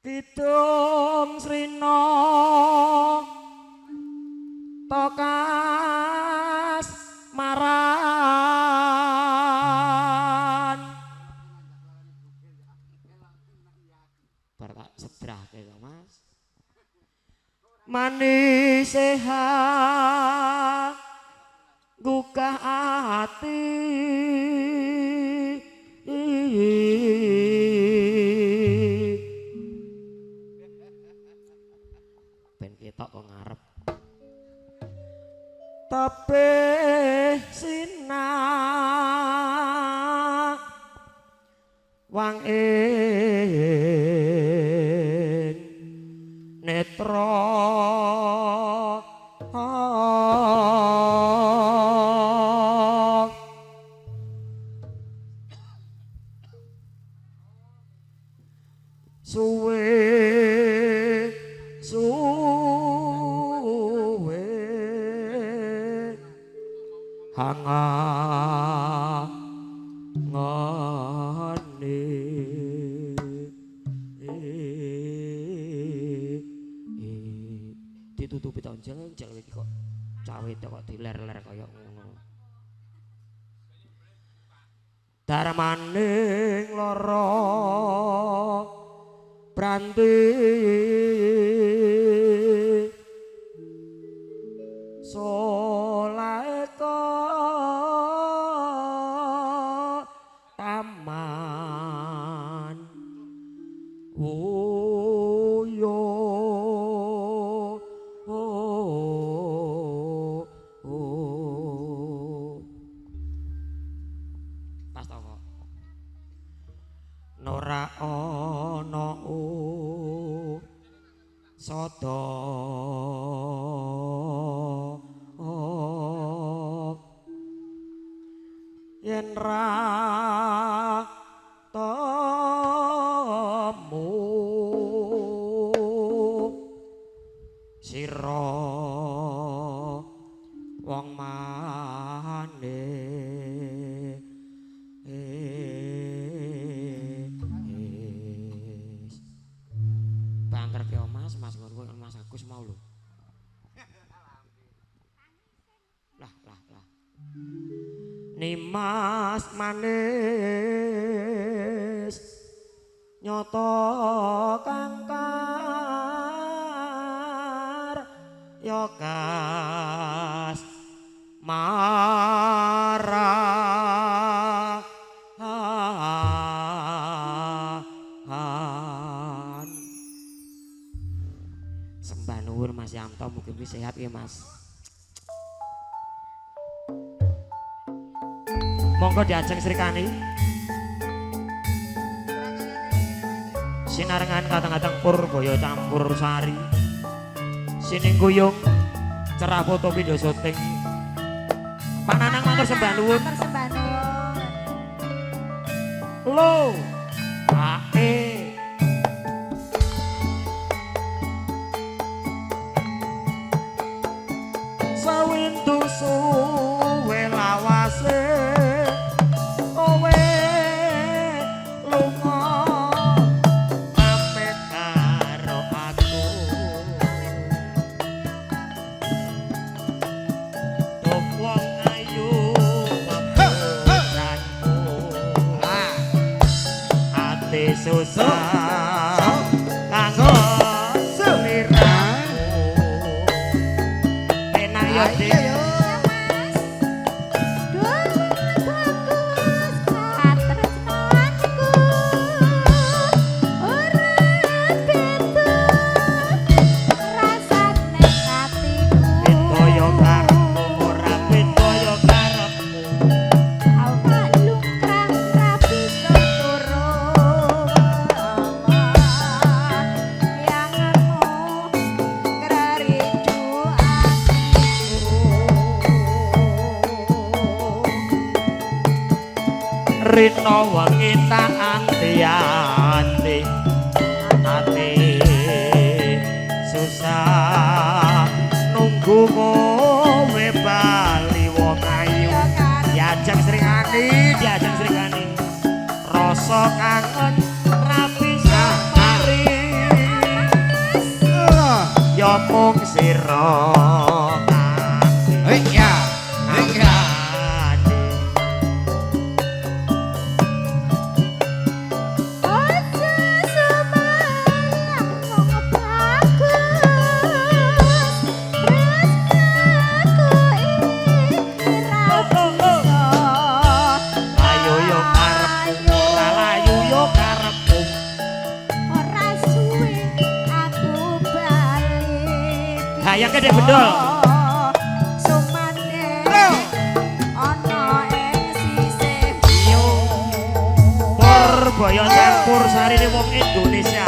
Kidung Srina tokas maran. Bar tak sedrahke to Mas. Manis sehat gugah ati. Ben ketok kok ngarep. Tebih sinah wang ing netra suwe suwe hanga ngane ditutupi tahun jel iki kok cawe kok diler-ler kaya ngono. Darmaning lara branti solaeka taman wuyo pas to kok nora ana sada yen ra temu sira wong mane banter ke Mas, Mas ngono Mas Agus mau lho. Lah lah lah. Nimas manis nyoto kangkar ya kas marahan. Sembah nuwun Mas Yanto, mugi-mugi sehat ya Mas. Monggo diajeng Srikani. Sinarengan kadang-kadang Purbaya campur sari. Sining guyung cerah foto video syuting. Pak Nanang matur sembah nuwun. Matur sembah nuwun. Lo ae sawintu suwe lawase kowe lunga pamit karo aku tuk wong ayu pepuranku ati susah kanggo sliramu enak yo Dik. Mas. Duh, bagus katresnanku. Ora beda rasane atiku. Beda yo karepmu ora beda yo karepmu. Awak lungkrang ra bisa turu. Yanganmu kraridu atiku. Rino wengi tak anti-anti ati susah nunggu kowe bali wong ayu. Diajeng Srikani, diajeng Srikani. Rasa kangen ra bisa mari. mung sira. Hei ya. Hei ya. Aja semangat wong bagus. Tresnaku iki ra bisa. Ayo yo karepmu, layu yo karepmu. Ora suwe aku balik. Hayangke Dek Bendol. Sumane ana ing sisihmu. Purbaya campur sarine wong Indonesia.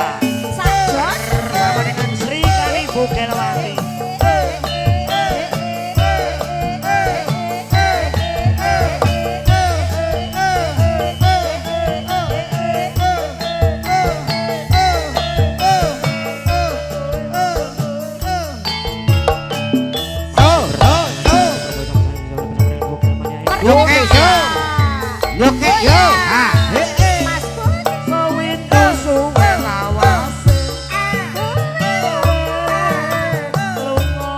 Sajos. Bersama dengan Sri Kali Bukelwati. So, so, so. Yoke yo. Yoke yo. Ha. He he. Mas Budi. Sewindu suwe lawase lunga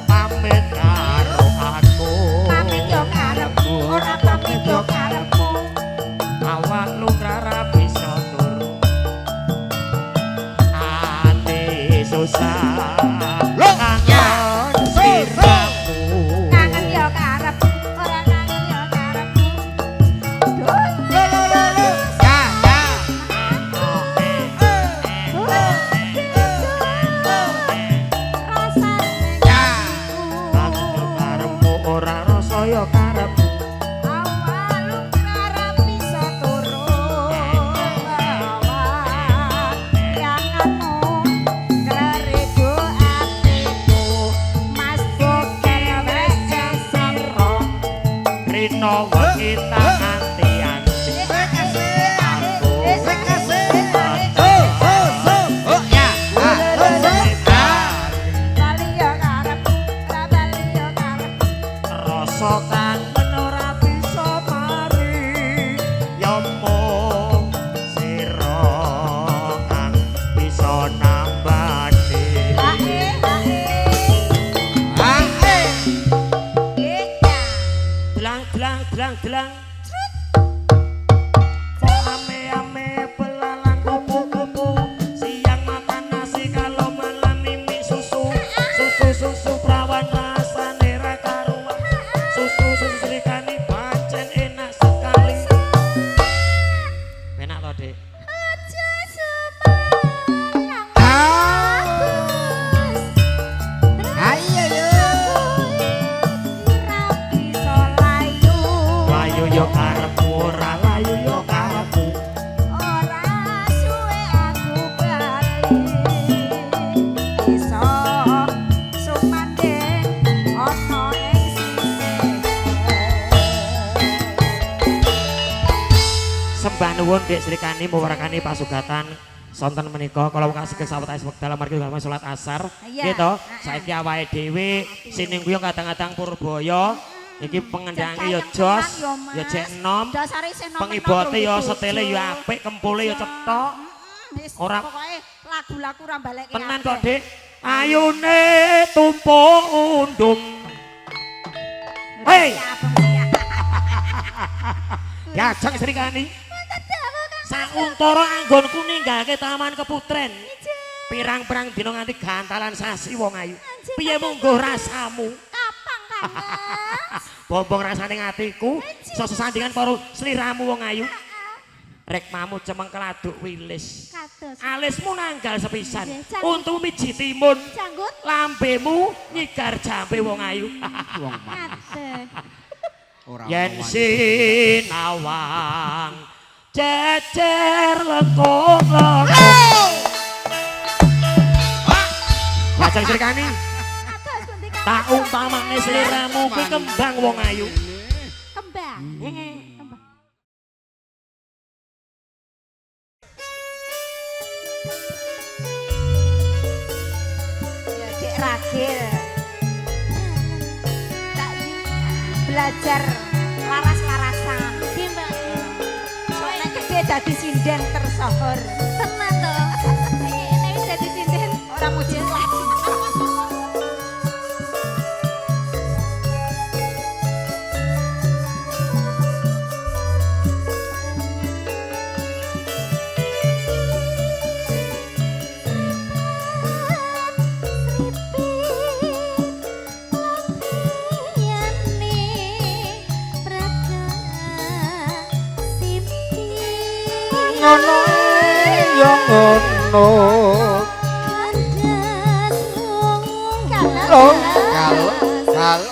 pamit karo aku. Pamit yo karepmu, ora pamit yo karepmu. Awak lungra ra bisa turu. Ati susah. Loh, ya. Kangen sliramu. Kangen yo karepmu, ora kangen yo karepmu. Duh. Lo lo lo lo. Ya ya. Rasane Ya. Kangen yo karepmu ora rasa yo karepmu. awal ora bisa turu. Yanganmu kleriku atiku. Mas Bokel wes sira. Rino wengi tak anti-anti. So, so, so. Oh ya. Ha. So, so. Ha. Bali yo karepmu, ora bali yo karepmu. Rasa kangen ora bisa mari. Ya mung sira kang bisa nambani. Ae ae. Ha. Eh. Iya. Dlang dlang dlang dlang. Ame-ame belalang kupu-kupu. Siang makan nasi kalau malam mimi susu. Susu susu perawan rasane ra karuan. Susu susu Srikani pancen enak sekali. Enak to, Dik? Aja semangat Ah. bagus. Ayo yo. Ora bisa layu. Layu yo karepmu ora layu yo karepmu. Ora suwe aku bali. Bisa sumandhing ana ing sisihmu. Sembah nuwun Dik Srikani muwarakani pasugatan sonten menika kala kasih sawetawis wekdal amargi dalem salat asar. Iya. Nggih to? Heeh. Saiki awake dhewe siningkuyung kadang-kadang Purbaya iki pengendange ya jos, ya jek enom, Dasare isih nom. pengibote ya setele ya apik, kempule ya cetok. Ora- pokoke lagu-lagu ora balekke. Tenan kok, Dik. Ayune tumpuk undung. Hei, Yajeng Srikani. Sauntara anggonku ninggalke Taman Keputren. Pirang-pirang dina nganti gantalan sasi wong ayu. Piye mungguh rasamu? Kapang Kang Mas. Bombong rasane atiku, sesandingan karo sliramu wong ayu. Rekmamu cemeng keladuk wilis. Kados Alismu nanggal sepisan. Nggih, janggut. Untumu miji timun. janggut Lambemu nyigar jambe wong ayu. Wong manis. ngaten. Ora Yen ono wani. sinawang jejer lekuk lekuk. Lajeng Srikani, Kados pundi Kang? tak umpamane sliramu kuwi kembang wong ayu. Kembang. Heeh. Kembang. Ya Dek Ragil. Tak yu belajar laras-larasan. Nggih, Mbak. Soalnya gede dadi sinden tersohor. Tenan to. Iki nek wis dadi sinden. Ora mujin lagi. Ngono ya ngono. Kalau Kalau kalau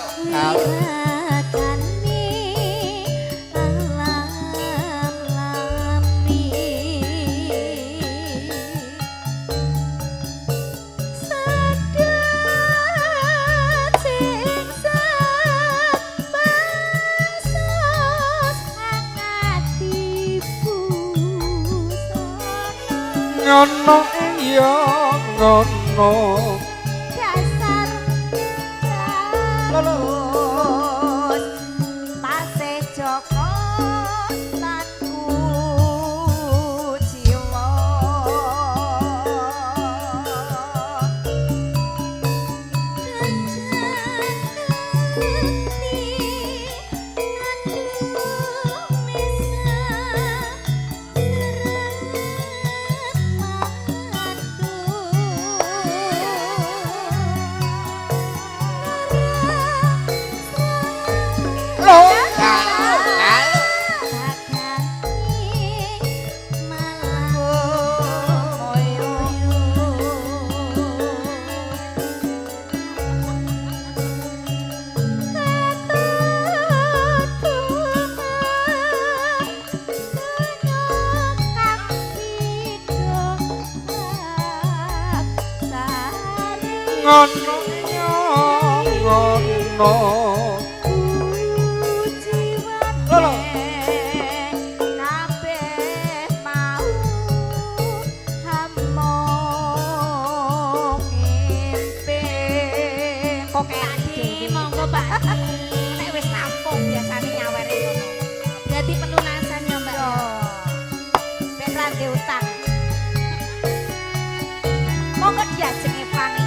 ngono ya ngono. Dasar terus tasih Joko lan kuciwa. Kalau ngono ya ngono. Lolo. Kabeh mau hamong ngimpi. Kok kayak Pakde, monggo Pakde. Nek wis rampung biasane nyawere ngono. Berarti pelunasan ya, Mbak. Yo. Ben ra ndek utang. Monggo diajeng Evani.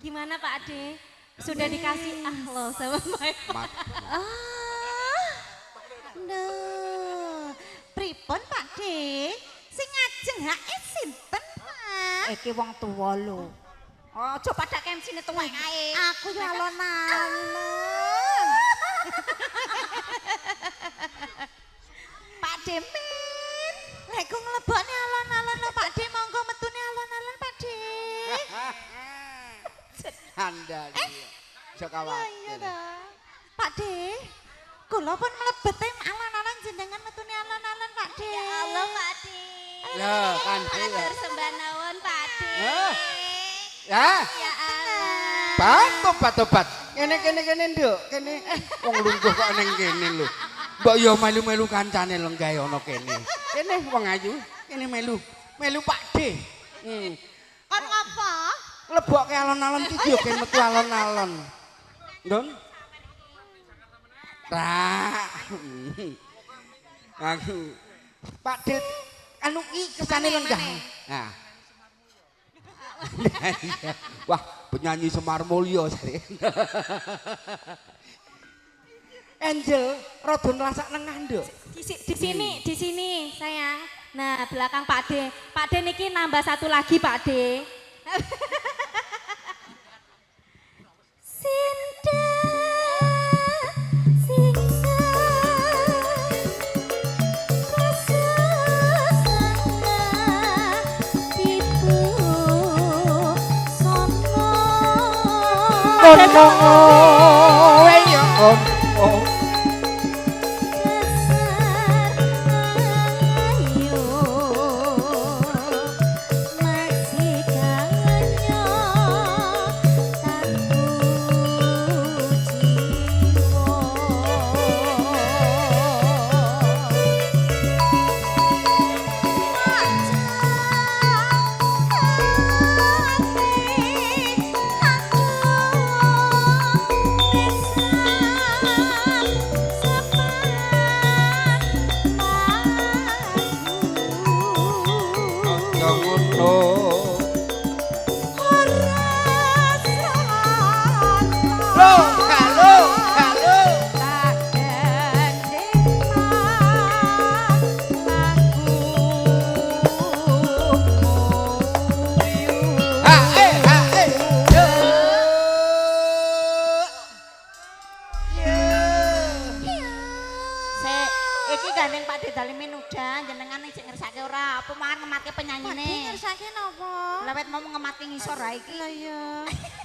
Gimana Pak Ade? Sudah dikasih ah loh sama Mbak Eva. Ah, lho, pripun Pak De? Sing ngajeng hake sinten, Pak? Iki wong tuwa lho. Aja padha kemsine tuwek kae. Aku yo alon-alon. Pak De Min, lek ku nglebokne alon-alon lho Pak De, monggo metune alon-alon Pak De. Anda iki. Aja Iya khawatir. ta. Pak De, kula pun mlebet alon-alon jenengan metune alon-alon Pak De. Ya Allah Pak De. Lho, kandel. Matur sembah nuwun Pak De. Hah? Ya. Ya Allah. Bat tobat tobat. Kene kene kene nduk, kene. Wong lungguh kok ning kene lho. Mbok yo melu-melu kancane lenggahe ana kene. Kene wong ayu, kene melu. Melu Pak D. Kon ngopo? Lebokke alon-alon iki yo ben metu alon-alon. Ndon. Ra. Aku Pak D anu iki kesane lenggah. Nah. Wah, penyanyi Semar Mulyo jare. Angel rada nlasak nengah, Nduk. Di sini, di sini sayang. Nah, belakang Pak D. Pak D niki nambah satu lagi Pak D. Ono ya ono. gandeng Pak De daleme udan jenengan sing ngersake ora apa mangan ngematke Pak penyanyine. De ngersake napa? Lewat mau ngematke ngisor ae iki. Lah iya.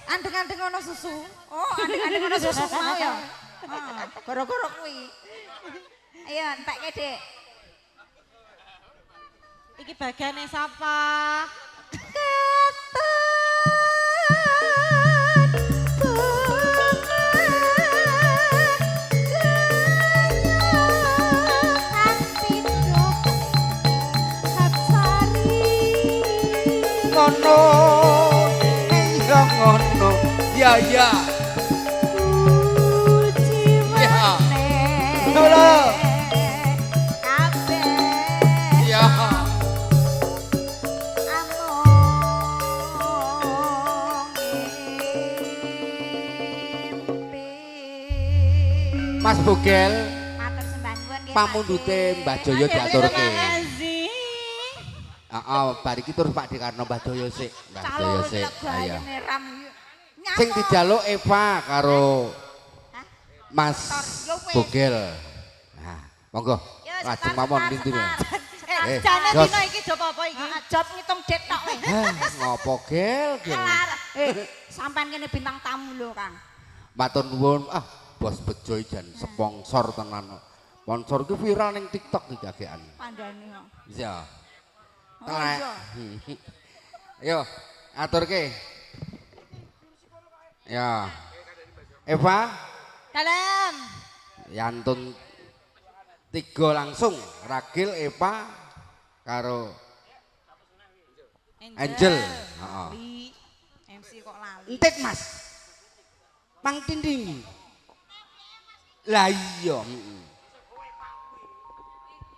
Andeng-andeng ana susu. Oh, andeng-andeng ana susu mau ya. Heeh, gara-gara kuwi. Ayo entekke, Dik. Iki bagiane sapa? Ngono. Iya ngono. Ya ya. Ya. Lho. Ya. Mas Bogel, pamundhute Mbah Joyo diaturke. Heeh, bar iki terus Pak Dekarno Mbah Joyo sik, Mbah Joyo sik. Ayo. Sing dijaluk Eva karo Mas Bogel. Nah, monggo. Lajeng mawon lintune. Jane Jos. dina iki job apa iki? Job ngitung det tok weh. Ngopo gel gel. Sampean kene bintang tamu lho, Kang. Matur nuwun. Ah, Bos Bejo jan sponsor tenan. Sponsor ki viral ning TikTok iki agean. Pandane kok. Iya. Telek. Ayo, aturke. Ya. Eva, Dalem. yantun tiga langsung. Ragil, Eva karo Angel. Heeh. MC kok lali. Entit, Mas. Mang tindingi. Lah iya, heeh.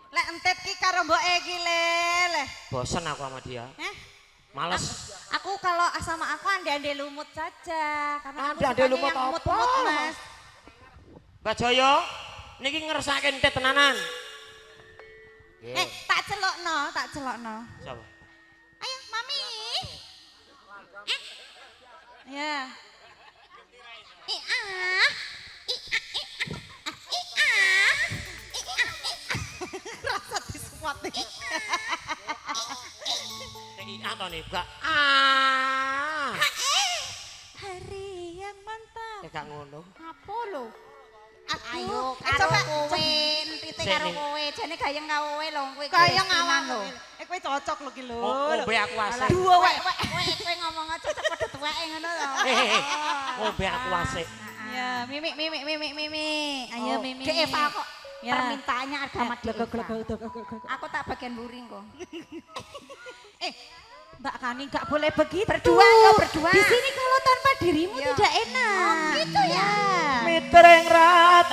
Lek entit ki karo mboke iki le. Bosen aku sama dia. Heh? Males. Aku kalau sama aku ande-ande lumut saja. Karena aku Ande-ande sukanya lumut yang apa? lumut-lumut, Mas. Mbah Joyo, niki ngersake entit tenanan. Eh, tak celokno, tak celokno. Sapa? Ayo, Mami. Eh. Ya. I ah. I ah i ah i ah. I ah i ah. Rasa disuwat iki. Nek ia to nih, gak ah. Hari yang mantap. Nek gak ngono. Apa lho? Ayo Eh, karo coba, kowe, entite karo Sik, ning. kowe, jane gayeng karo kowe lho kowe. Kaya kristinan ngawang lho. lho. Eh kowe cocok lho ki lho. Ngombe aku asik. Dua wek. Kowe kowe ngomong cocok padha tuweke ngono lho. Ngombe aku asik. Ya, mimik mimik mimik mimik. Ayo Oh, mimik. Dek Eva kok Ya. permintaannya agama Dek Eva. Glego. Aku tak bagian buring kok. Eh, Mbak Kani nggak boleh begitu. Berdua yo berdua. Di sini kalau tanpa dirimu Iya. tidak enak. Oh, gitu ya. Mitreng rat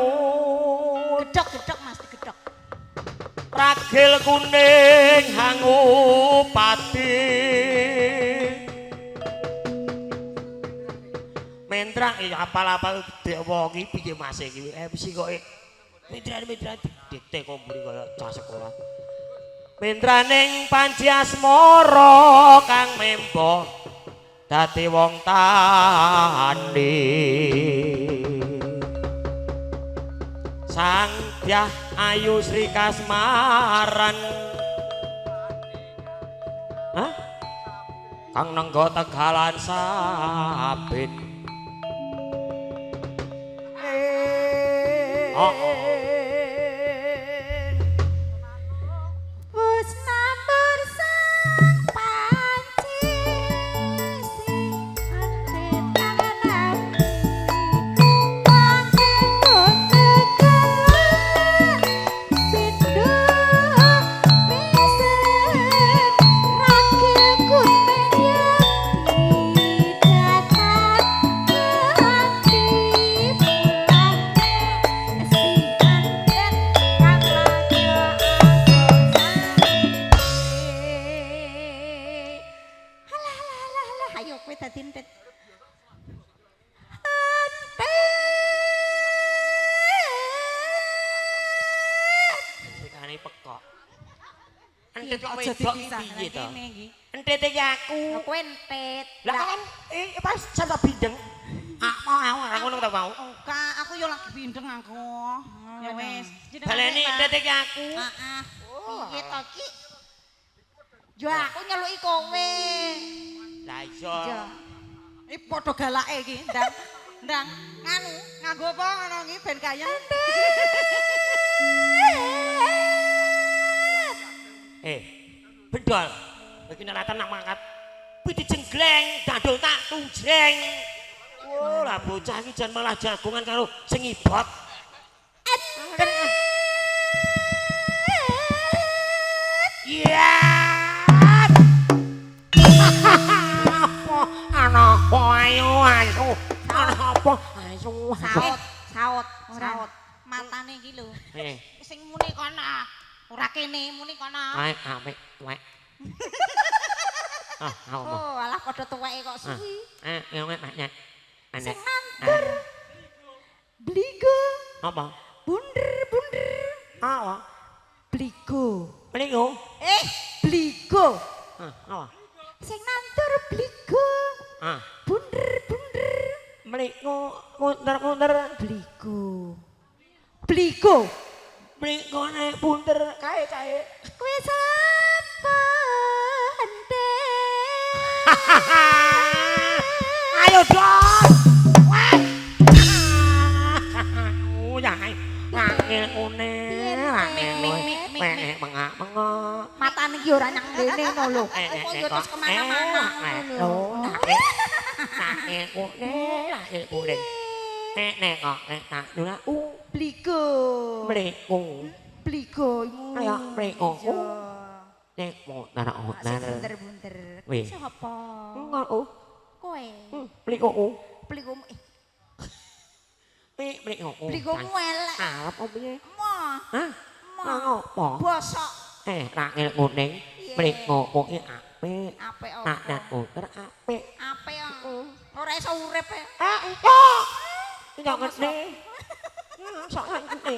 anglangut. Gedok gedok Mas, digedok. Ragil kuning hangu pati. Mentrang iki apal-apal dek wong iki piye Mas iki? MC kok mitra-mitra dikte kok mburi kaya cah sekolah. Mentraning panci asmara kang membo dadi wong tani. Sang Dyah Ayu Sri Kasmaran. Hah? Kang nenggo tegalan sabit. Oh, oh. Wus nambur sang panci sing ante tangan panggo tegalan pindho pisan rakil kuning datang ati mulane si antet kang lagi. Halah halah halah halah ayo kowe dadi entit. Sikane pekok. Entit kok wedok iki piye to? Entit iki aku. Kowe entit. Lah kan pas sampe bindeng. Ah, mau aku ngono ta mau. Kak, aku yo lagi bindeng aku. Ya wis. Baleni entet iki aku. Heeh. Piye to iki? Yo aku nyeluki kowe. Lah iya. Yo. Iki padha galake iki, Ndang. Ndang, nganu, nganggo apa ngono iki ben kaya. Bendol. Iki nek latan nak mangkat. Kuwi dijenggleng, dandol tak tunjeng. Oh, lah bocah iki jan malah jagongan karo sing ngibot. Iya. Apa? Ana apa ayo ayo. Ana apa? Ayo. Saut, saut, saut. Matane iki lho. Eh, Sing muni kono. Ora kene muni kono. ae ame tuwek. Ah, aku mau. Oh, alah padha tuweke kok suwi. Eh, yo nek nek. Sing nandur. Bligo, Apa? bunder-bunder. Apa? Bligo. Meniku? Eh, Bligo. Ah, apa? sing nandur bligo, Ah, bunder-bunder. meniku munter-munter. Bligo. Bligo. Meniku nek bunter kae kae. Kowe sapa entek? Ayo dong. Wah. Oh, ya. Angel une, angel. Meng mengak mengok. Matane iki ora nyang rene ngono lho. Kok yo terus kemana-mana ngono lho. Angel une, angel une. Nek nek kok nek tak nuna u Bligo. mleku. Bligo. Ayo mleku. Iya. Nek mau nara Sing nara. bunder-bunder. Wih. Sapa? Ngono. Kowe. Mleku. Bligomu Mleku. bligomu elek. Arep apa piye? Moh, Hah? moh. Ngopo? Bosok. Rangil kuning, Piye? mriko kuwi apik. Apik Nak apa? nak puter apik. Apik ah. Ora iso urip e. Ah, iya. Iya ngene. Sok ngene.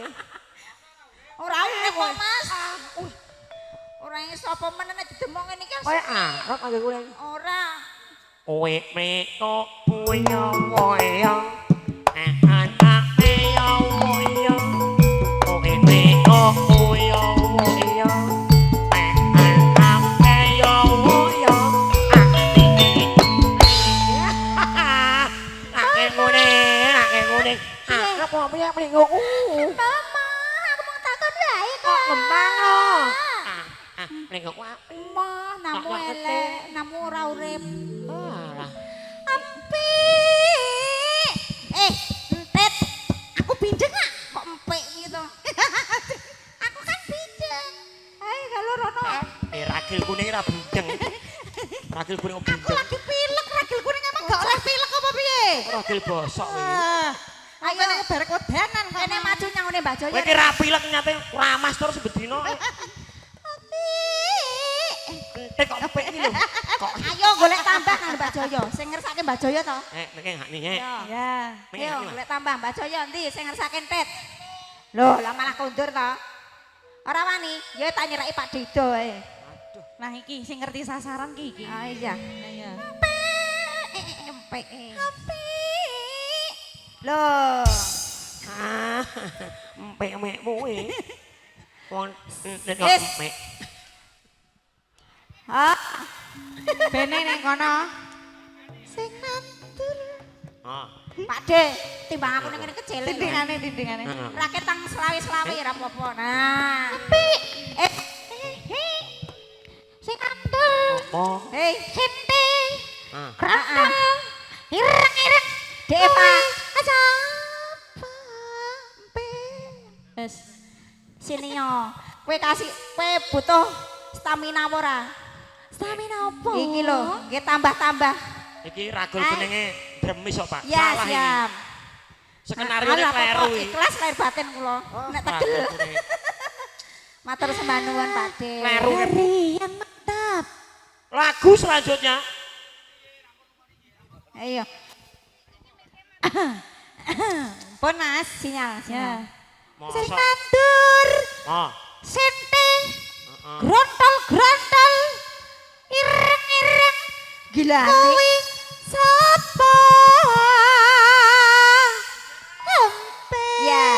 Ora urip kok, Mas. Ora iso apa meneh nek didemok ngene iki. Kowe arep anggo kuning. Ora. Kowe mriko punya woyo. Anak yo woyo. Kowe mriko punya woyo. Anak yo woyo. Ake ngene, ake ngene. Arep apa piye mriko? Mama, aku mau takon wae kok. Ngembang lho. Ah, mriko ku apik. Moh, namu Kok elek, namu ora urip. Alah. Empik. Entet. Aku bindeng ah, kok empik gitu. Aku kan bindeng. Ayo kalau rono. Ragil kuning ra bindeng. Ragil kuning Aku bindeng. lagi pilek, ragil kuning emang gak oleh pilek apa piye? Ragil bosok kowe. Ah, Ayo. Ayo nek barek wedanan kok. Kene maju nyang ngene Mbah Joyo. Kowe iki ra pilek nyate ramas terus bedino. Empik. Entek kok empik iki lho. Kok Ayo golek tambah nang Mbah Joyo. Sing ngersake Mbah Joyo to. Mengke hak nih. Yo. Ya. Mengke Ayo hak nih. golek tambah Mbah Joyo endi sing ngersake entet. Loh, lah malah kondur to. Ora wani, ya tak nyeraki Pak Dido ae. Nah iki sing ngerti sasaran ki iki. Ah iya. Nah, iya. Empik. Empik. Loh. Ah, empik-empikmu kuwi. Wong entek kok Wis. empik. Ah, Bene ning kono. sing nandur. Ah. Pak De, timbang aku ning ngene kecele. Tindingane tindingane. Heeh. Rakyat tang selawe-selawe ya ora apa-apa. Nah. Empik. Sing nandur. Apa? Hei, sente. Ah. Krontol. Ireng-ireng. Dek Eva. Sapa? Empik. Wes. Sini yo. Kowe kasih kowe butuh stamina apa ora? Stamina apa? Iki lho, nggih tambah-tambah. Iki ragil Hai. kuninge dremis kok, Pak. Ya, Salah iki. siap. Skenario Alah, kleru pokok iki. Ikhlas lahir batin kula. Nek tegel. Ragil kuning. Matur sembah nuwun Pak De. Kleru. Hari yang mantap. Lagu selanjutnya Ayo, Pun Mas. sinyal, sinyal. Ya. Sing Mosok. nandur, Oh. sente, Heeh. grontol-grontol, ireng-ireng, gila. Kuwi sapa? Empe. Ya.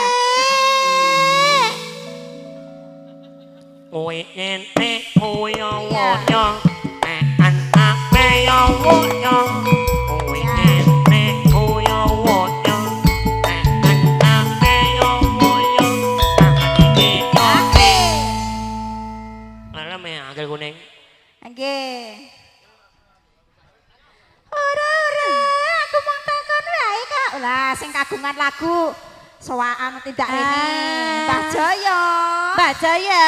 lagu sowaan tindak rene. Ah. Mbah Jaya. Mbah Jaya.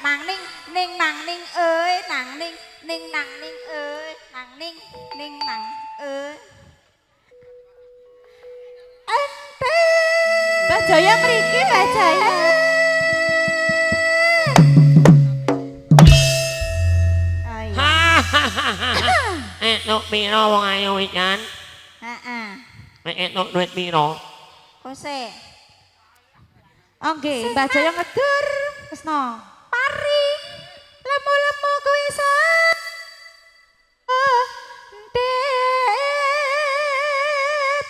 Nang ning ning nang ning euy, nang ning ning nang ning euy, nang ning ning nang euy. Ente. Mbah Jaya mriki, Mbah Jaya. Oh iya. Entuk piro wong ayu ikan? Heeh. Entuk duit piro? Kose. Oh nggih, Mbah Jaya ngedur Kresna. Pari lemu-lemu kuwi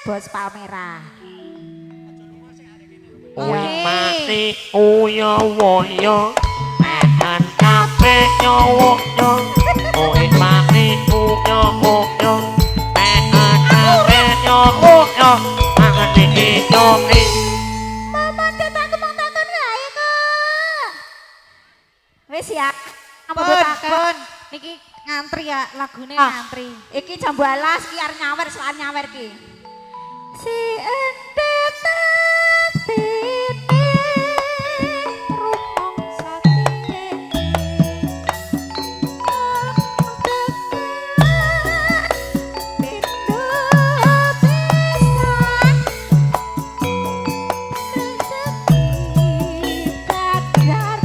Bos Palmera. Kuwi mati uyo woyo. Edan kabeh nyowo yo. Kuwi mati uyo woyo. Edan kabeh nyowo yo. Mangan iki yo. Mama aku mau takon wae kok. Wis ya. Apa Pun, takon? pun. Niki ngantri ya, lagune Ah. ngantri. Iki jambu alas ki arep nyawer soal nyawer ki. Si entet atine rumangsa kene. Pindho pisan rezeki kadar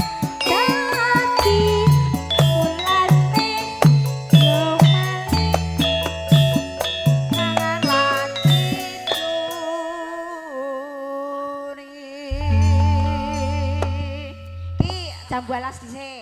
dadi mulane yo malih mangan lan tiduri. Ki jambu alas dhisik.